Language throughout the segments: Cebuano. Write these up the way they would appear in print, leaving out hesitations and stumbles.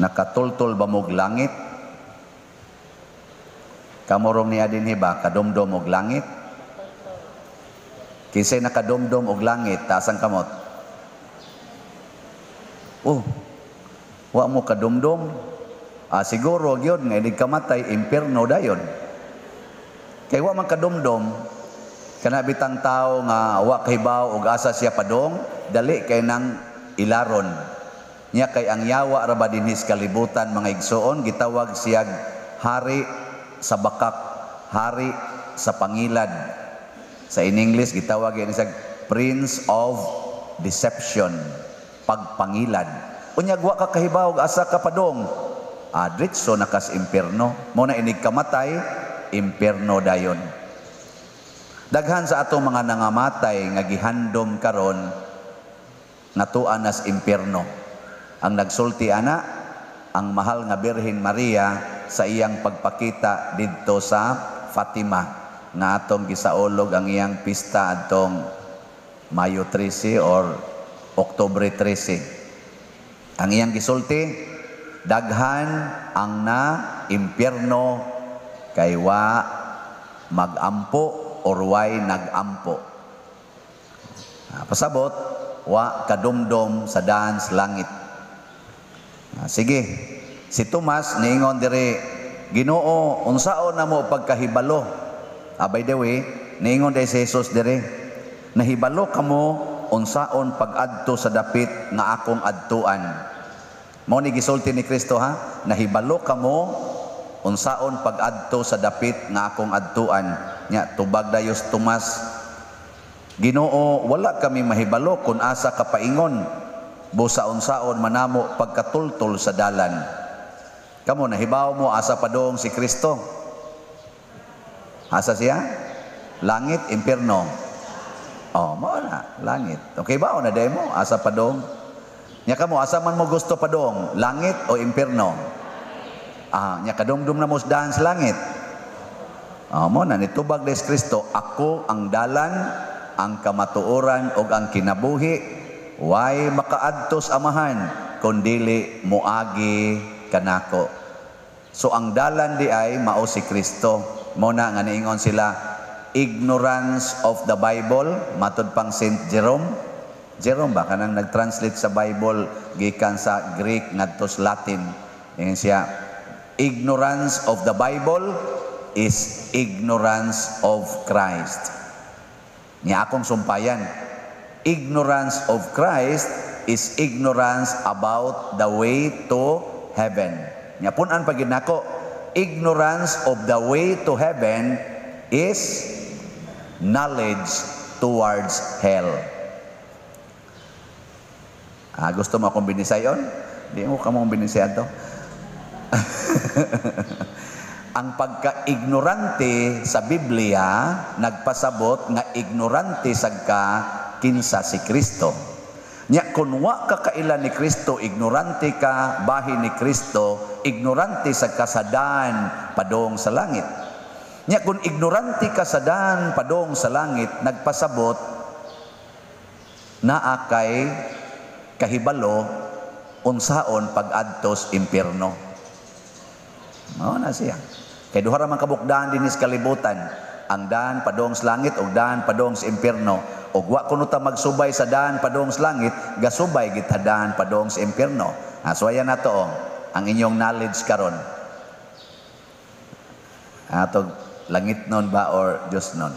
Nakatultol ba mo'g langit? Kamo rong nia dinhi ba kadumdom og langit? Kinsay nakadumdom og langit, taas ang kamot. Oh, wa mo kadumdom? Ah, siguro gyud nga inig kamatay, impierno dayon. Kay wa man kadumdom, kana bitang tao nga wa kahibaw og asa siya padong, dali kay nang ilaron. Nya kay ang yawa ra ba dinhi sa kalibutan, mga igsoon, gitawag siyag hari sa bakak, hari sa pangilad. Sa in English gitawag yan siya prince of deception, pagpangilad. Unya wa ka kahibaw og asa ka padong, ah, diretso na kas impierno. Mo na inig kamatay, impierno dayon. Daghan sa atong mga nangamatay nga gihandom karon ngatuan nas impierno. Ang nagsulti ana, ang mahal nga Birhen Maria sa iyang pagpakita didto sa Fatima nga atong gisaulog ang iyang pista adtong Mayo 13 or Oktubre 13. Ang iyang gisulti, daghan ang na impierno kay wa magampo or way nagampo. Ah, pasabot, wa kadumdom sa daan sa langit. Ah, sige, si Tomas niingon diri, "Ginoo, unsaon na mo pagkahibalo?" Ah, by the way, niingon diri si Jesus diri, "Nahibalo kamo unsaon pag-adto sa dapit nga akong adtuan." Mao ni gisulti ni Kristo ha, "Nahibalo kamo unsaon pag-adto sa dapit nga akong adtuan." Nya tubag dayon si Tomas, "Ginoo, wala kami mahibalo kung asa ka paingon. Busa unsaon manamo pagkatultol sa dalan?" Kamo, nahibaw mo asa padong si Kristo? Asa siya? Langit, impierno? Oh, mao na, langit. Okay ba? O na mo, asa padong? Nya kamo, asa man mo gusto padong? Langit o impierno? Ah, nya kadumdum na mo sa daan sa langit. Oh, mo na nitubag des Kristo, "Ako ang dalan, ang kamatuoran ug ang kinabuhi. Way makaadto sa Amahan kun dili moagi kanako." So ang dalan di ay mao si Kristo. Mo na nga niingon sila, ignorance of the Bible, matud pang Saint Jerome. Jerome ba kanang nag-translate sa Bible gikan sa Greek ngadto sa Latin. Ingon siya, ignorance of the Bible is ignorance of Christ. Nya akong sumpayan, ignorance of Christ is ignorance about the way to heaven. Nya pun-an pa nako, ignorance of the way to heaven is knowledge towards hell. Ah, gusto mo akong binisayon? Di mo kamo binisayan to. Ang pagka-ignorante sa Biblia nagpasabot nga ignorante sagka kinsa si Kristo. Nya kun wa ka kaila ni Kristo, ignorante ka bahin ni Kristo, ignorante sa kasadaan padong sa langit. Nya kun ignorante ka sa daan padong sa langit, nagpasabot naa kay kahibalo unsaon pag-adtos impierno. Mao na siya. Kay duha ra man kabuok daan dinhi sa kalibutan, ang daan padong sa langit ug daan padong sa impierno. Ug wa kuno ta magsubay sa daan padong sa langit, gasubay gid ta daan padong sa impierno. Ah, so ayan na to oh, ang inyong knowledge karon. Ato langit nun ba or Diyos nun?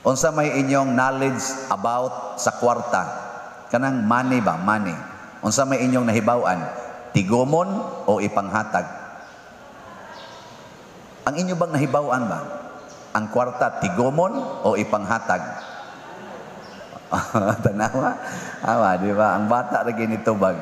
Unsa may inyong knowledge about sa kwarta? Kanang money ba? Money. Unsa may inyong nahibaw-an? Tigumon o ipanghatag? Ang inyo bang nahibaw-an ba? Ang kwarta, tigumon o ipanghatag? Tanawa? Awa, di ba? Ang bata ra ginitubag.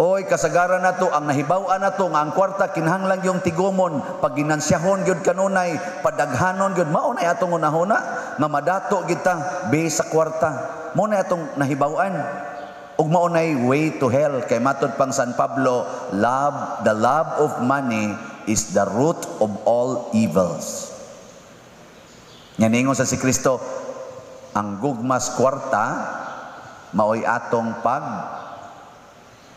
Oy, kasagaran na to, ang nahibaw-an na to, nga ang kwarta kinahanglan yung tigumon, pag ginansyahon gyud kanunay, padaghanon gyud, mao na atong unahuna, nga madato kita base sa kwarta. Mao na atong nahibaw-an. Ug mao nay way to hell kay matud pang San Pablo, love the love of money is the root of all evils. Nya ningon sa si Kristo, ang gugmas kwarta maoy atong pag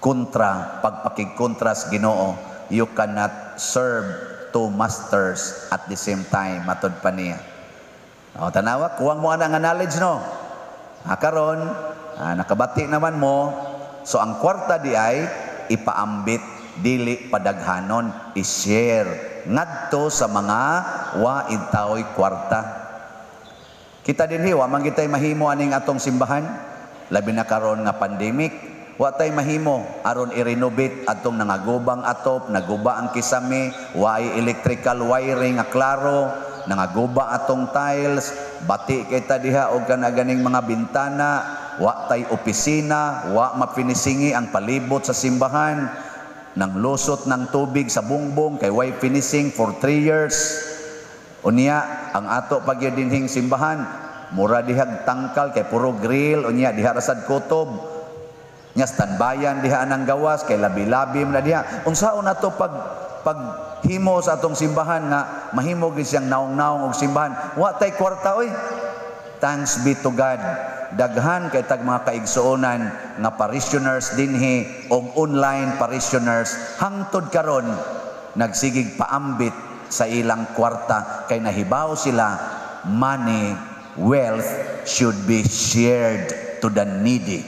Kontra, pagpakigkontra sa Ginoo. You cannot serve two masters at the same time, matod pa niya. O, tanawa, kuwang mo ana nga knowledge, no? Ha, karon, nakabati naman mo. So, ang kwarta di ay ipaambit, dili padaghanon, i-share ngadto sa mga wa intaoy kwarta. Kita dinhi, wa man gitay mahimo aning atong simbahan, labi na karon nga pandemic, wa tay mahimo aron i-renovate atong nangagubang atop, naguba ang kisame, wa ay electrical wiring nga klaro, nangaguba atong tiles, bati kita diha og kana ganing mga bintana, wa tay opisina, wa mafinisingi ang palibot sa simbahan, nang lusot ng tubig sa bungbong kay way finishing for 3 years. Unya ang ato pagyud dinhing simbahan, mura dihag tangkal kay puro grill, unya diha rasad kutob. Nya standbayan diha anang gawas kay labi-labi man na diha. Unsaon nato pag himo sa atong simbahan nga mahimo gyud siyang naong-naong og simbahan? Wa tay kwarta oy. Thanks be to God. Daghan kay tag mga kaigsuonan nga parishioners dinhi og online parishioners hangtod karon nagsigig paambit sa ilang kwarta kay nahibaw sila, money, wealth should be shared to the needy.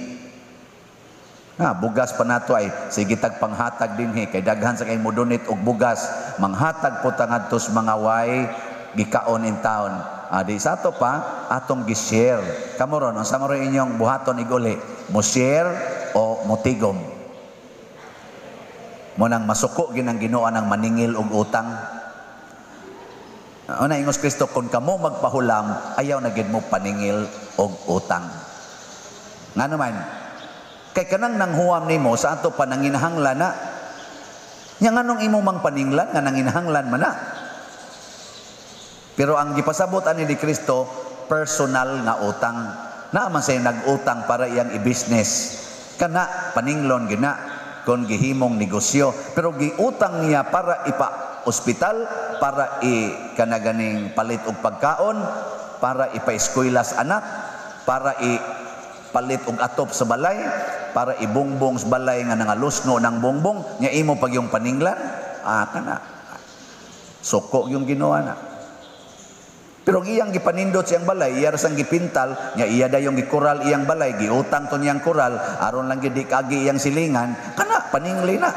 Ha, bugas pa nato ay sige tag panghatag dinhi kay daghan sa kay mo donate og bugas, manghatag po ta ngadto sa mga way gikaon in town. Di sa ato pa atong gi-share. Kamo ron, unsa man ron inyong buhaton iguli? Mo share o motigom? Mo nang masuko ginang Ginoo ang maningil og utang. Una ingos Kristo, kung kamo magpahulam, ayaw na gid mo paningil og utang. Ngano man? Kay kanang nanghuwam nimo sa ato pa nanginahanglan na. Nya nganong imo mang paninglan nga nanginahanglan man na? Pero ang gipasabot ani ni Kristo, personal nga utang. Naa man say nag-utang para iyang i-business. Kana paninglon gina kon gihimong negosyo, pero giutang niya para ipa-ospital, para i kanaganing palit og pagkaon, para ipa-eskwela sa anak, para i palit og atop sa balay, para ibungbong sa balay nga nangalusno ng bongbong, nya imo pag yung paninglan, kana. Suko yung Ginoo na. Pero ang iyang gipanindot siyang balay, iya ra sang gipintal, nya iya dayong gikural iyang balay, giutang to niyang kural, aron lang gid di kaagi iyang silingan, kana paningli na.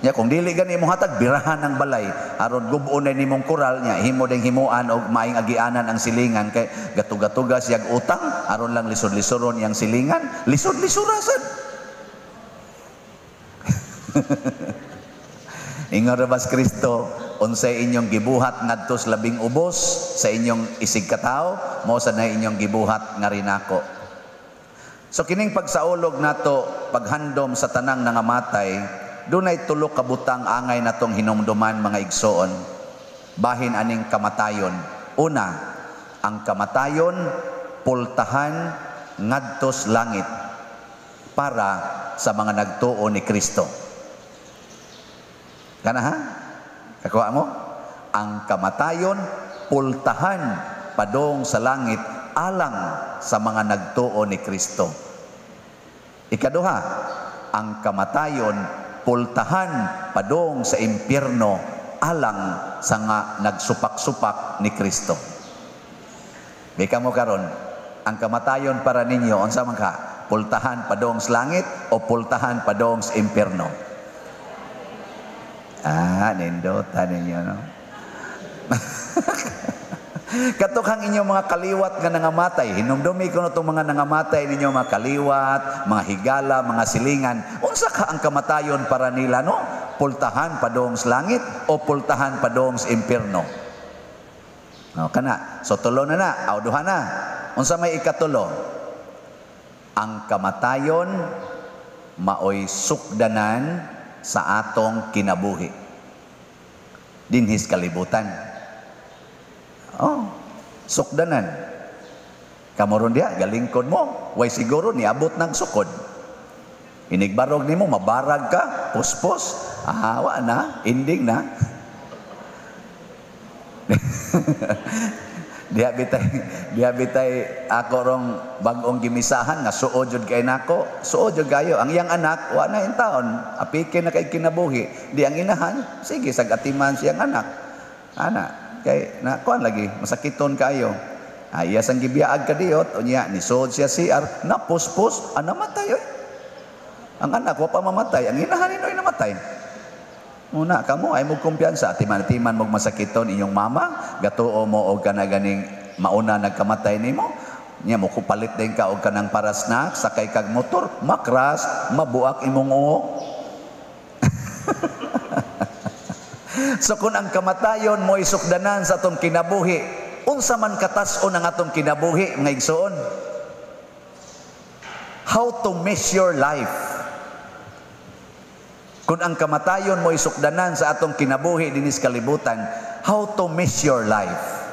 Nya kung dili gani mo hatag, birahan ang balay, aron gub-on na nimong kural, nya himo ding himuan og maing agianan ang silingan kay gatuga-tuga siyag utang, aron lang lisod-lisoron iyang silingan, lisod-lisurasan. Ingon ra bas Kristo, unsay inyong gibuhat ngadto sa labing ubos sa inyong isig katawo, mao sa na inyong gibuhat nga rinako. So kining pagsaulog nato, paghandom sa tanang nangamatay, dunay tulo ka butang angay natong hinumduman, mga igsoon. Bahin aning kamatayon. Una, ang kamatayon pultahan ngadto sa langit para sa mga nagtuo ni Kristo. Kana ha? Kakuha mo? Ang kamatayon pultahan padong sa langit alang sa mga nagtuo ni Kristo. Ikaduha, ang kamatayon pultahan padong sa impyerno alang sa nga nagsupak-supak ni Kristo. Bika mo karon, ang kamatayon para ninyo unsa man ka? Pultahan padong sa langit o pultahan padong sa impyerno? Nindota ninyo, no? Katukang inyong mga kaliwat nga nangamatay, hinumdumi ko na itong mga nangamatay ninyo, mga kaliwat, mga higala, mga silingan. Unsa ka ang kamatayon para nila, no? Pultahan padong sa langit o pultahan padong sa impyerno? No, kana. So tulo na na, aw duha na. Unsa may ikatulo? Ang kamatayon maoy sukdanan sa atong kinabuhi dinhis kalibutan. Oh, sukdanan. Kamoron diha, galingkod mo, way siguro niabot ng sukod. Inigbarog nimo, mabarag ka, puspos, wa na, ending na. Diha bitay ako rong bag-ong gimisahan nga suod jud kay nako, suod jud kayo. Ang iyang anak wa na taon, apike na kay kinabuhi. Di ang inahan, sige sag atiman siyang anak. Ana, kay na kuan lagi masakiton kayo. Ay, iya sang gibiyaag kadiyot, unya ni suod siya CR, napuspos, ah, namatay oy. Ang anak wa pa mamatay, ang inahan ni namatay. Muna kamo ay mo kumpiyansa, atiman-atiman mo masakiton inyong mama, gatuo mo og kana ganing mauna nagkamatay nimo. Nya mo kupalit din ka og kanang parasnak, sakay kag motor, makras, mabuak imong uo. So kung ang kamatayon mo isukdanan sa atong kinabuhi, unsa man katas-on ang atong kinabuhi, mga igsoon? How to measure life? Kung ang kamatayon mo isukdanan sa atong kinabuhi dinis kalibutan, how to measure life?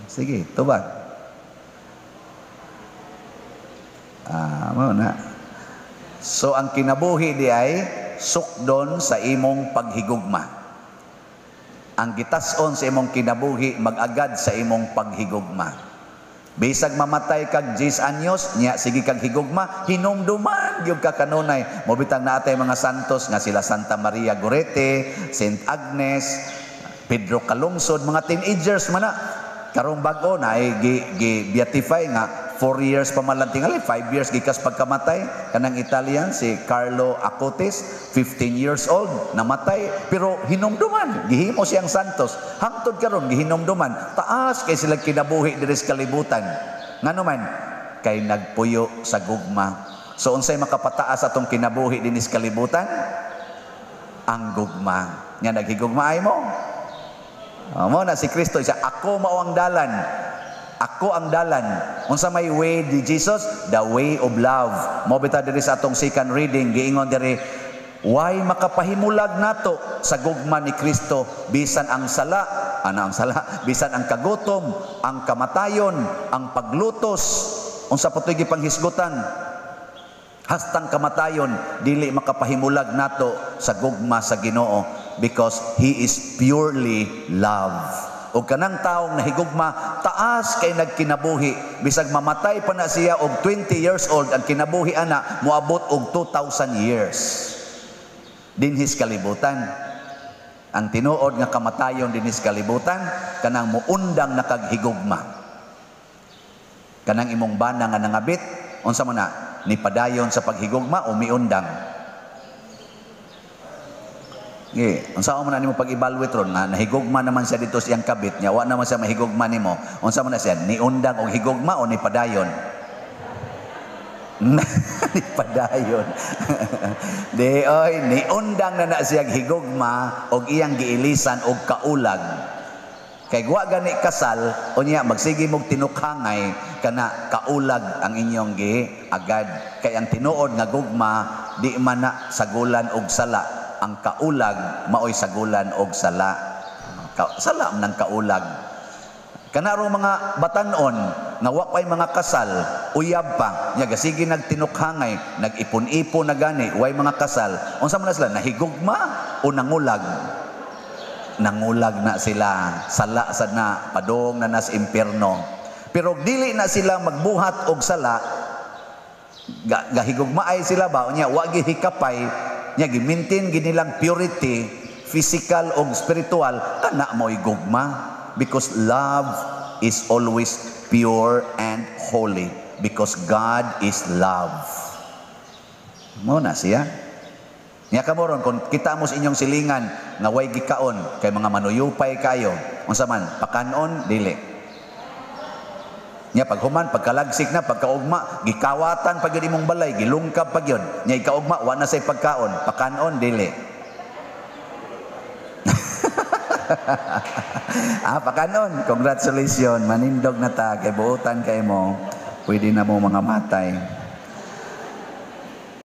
Sige, tubag. Mao na. So ang kinabuhi di ay sukdon sa imong paghigugma. Ang gitas-on sa imong kinabuhi mag-agad sa imong paghigugma. Bisag mamatay kag 10 anyos, nya sige kag higugma, hinumduman gyud ka kanunay. Mobitang naatay mga santos nga sila Santa Maria Goretti, Saint Agnes, Pedro Calungsod, mga teenagers man na. Karong bag-o na ay gi beatify nga 4 years pa man lang tingali, 5 years gikas pagkamatay kanang Italian si Carlo Acutis, 15 years old namatay, pero hinumduman gihimo siyang santos. Hangtod karon gihinumduman, taas kay sila kinabuhi diri sa kalibutan. Ngano man kay nagpuyo sa gugma. So unsay makapataas atong kinabuhi dinhi sa kalibutan? Ang gugma. Nga naghigugma ay mo. Mo na si Kristo siya, ako mao ang dalan. Ako ang dalan. Unsa may way di Jesus? The way of love. Mo bitaw diri sa atong second reading giingon diri, why makapahimulag nato sa gugma ni Kristo bisan ang sala, ana ang sala, bisan ang kagutom, ang kamatayon, ang paglutos, unsa pa to'y gipanghisgutan? Hastang kamatayon dili makapahimulag nato sa gugma sa Ginoo, because He is purely love. O kanang taong nahigugma, taas kay nagkinabuhi. Bisag mamatay pa na siya og 20 years old, ang kinabuhi ana moabot og 2,000 years. Dinhis kalibutan. Ang tinuod nga kamatayon dinhis kalibutan, kanang muundang nakaghigugma. Kanang imong bana nga nangabit, unsa man na, nipadayon sa paghigugma o miundang? Ge, unsa man na nimo pag-evaluate ron nga nahigugma naman siya dito siyang kabit niya, wa naman siya mahigugma nimo. Unsa man na siya, niundang og higugma o nipadayon? Nipadayon. Di oy, niundang na na siya higugma og iyang giilisan og kaulag. Kay wa gani kasal, unya magsige mog tinukhangay kana kaulag ang inyong giagad. Kay ang tinuod nga gugma di man na sagulan og sala. Ang kaulag maoy sagulan og sala. Sala man ang kaulag. Kanarong mga batanon nga wa pay mga kasal, uyab pa, nya gasige nagtinukhangay, nag-ipon-ipon na gani, way mga kasal. Unsa man na sila, nahigugma o nangulag? Nangulag na sila, sala sad na, padong na nas impierno. Pero dili na sila magbuhat og sala, gahigugmaay sila ba, unya wa gihikapay, nya gimintin ginilang purity, physical og spiritual, kana mo'y gugma. Because love is always pure and holy, because God is love. Mo na siya. Nya kamo ron, kung kita mo sa inyong silingan nga way gikaon kay mga manuyupay kayo, unsa man pakanon dili. Nya paghuman, pagkalagsik na, pagkaugma, gikawatan pa gyud imong balay, gilungkab pa gyud. Nya ikaugma wa na say pagkaon, pakanon dili. Pakanon, congratulations, manindog na ta kay buotan kay mo, pwede na mo mga matay.